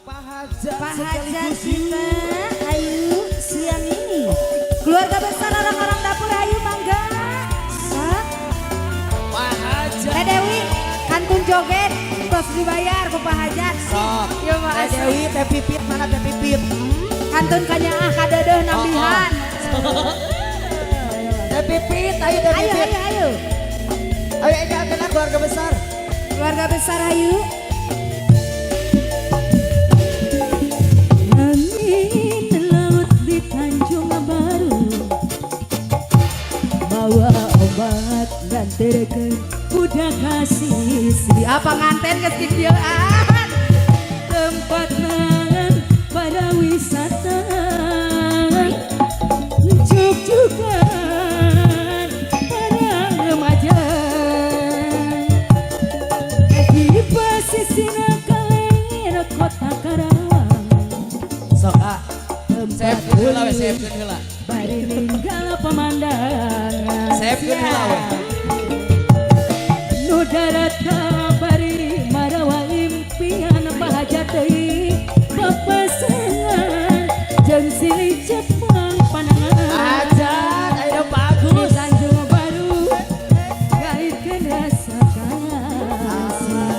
Pak Hajat. Pak Hajat sekaligus kita, ayo siang ini. Keluarga besar orang-orang dapur, ayo mangga. Sa. Pak Hajat. Teh Dewi, kantun joget, terus dibayar ku Pak Hajat. Sok. Ya, Pak. Teh Dewi, Teh Pipit, mana Teh Pipit? Kantun kanyaah kadeudeuh nambihan. Teh Pipit, ayo Teh Ayo, Pipit. Ayo, ayo. Ayo enggak kena keluarga besar. Keluarga besar, ayo. Angin laut di Tanjung Baru bawa obat nganterkeun budak kasih. Di apa nganten geus kikieuan. Tempat para wisata cuk-cukan para remaja di pesisir kaler kota Karawang. Sok ah. Tempat Seepkeun heula we, seepkeun heula. Bari ninggal pemandangan. Seepkeun heula we. Nu darata bari marawa impian bahagia deui papasangan jeung silih Jepang panangan. Hajat, ayo Di bagus. Tanjung Baru ngaitkeun rasa kasih.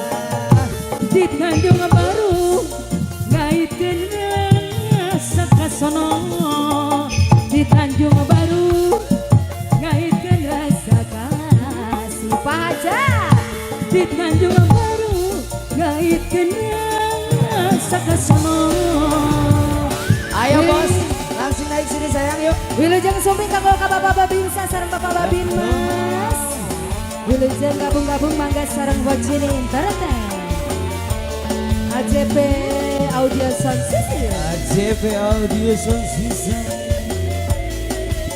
Di Tanjung Baru ngaitkeun rasa kasono. Di Tanjung Baru ngaitkeun rasa kasih. Pak Hajat. Di Tanjung Baru ngaitkeun rasa kasono. Ayo bos, langsung naik sini sayang yuk. Wilujeng sumping kanggo ka Bapak Babinsa sareng Bapak Babin Mas. Wilujeng gabung-gabung mangga sareng Bocini Entertain. AJP Audio Sound System. AJP Audio Sound System.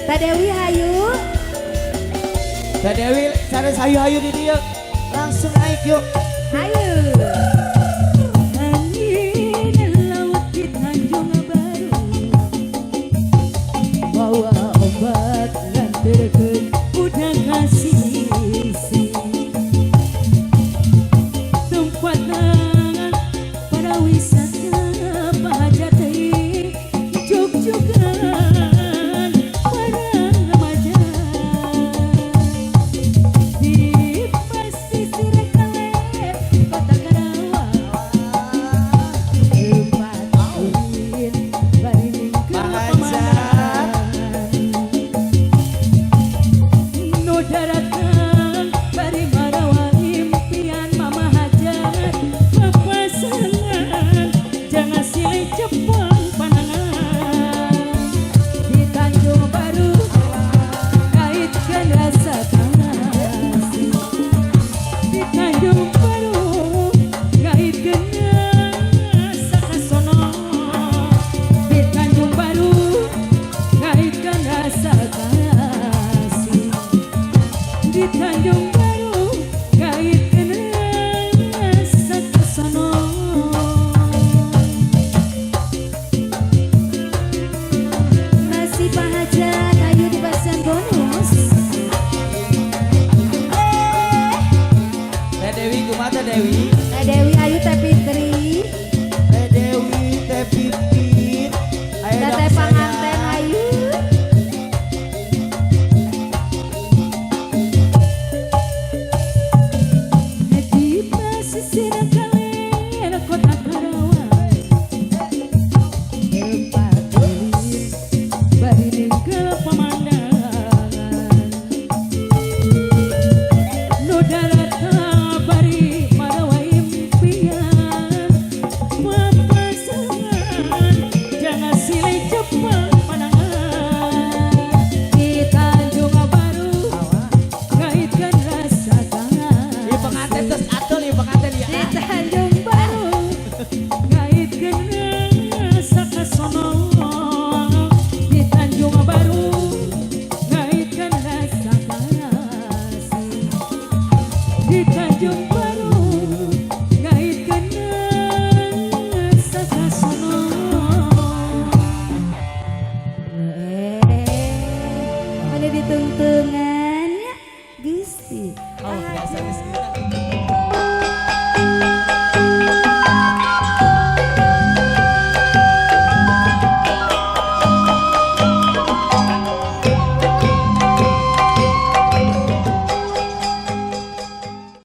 Teh Dewi, hayu. Teh Dewi, cari hayu-hayu di dia. Langsung naik yuk. Hayu. Angin laut di Tanjung Baru bawa obat nganterkeun budak kasih. Tempat para wisata.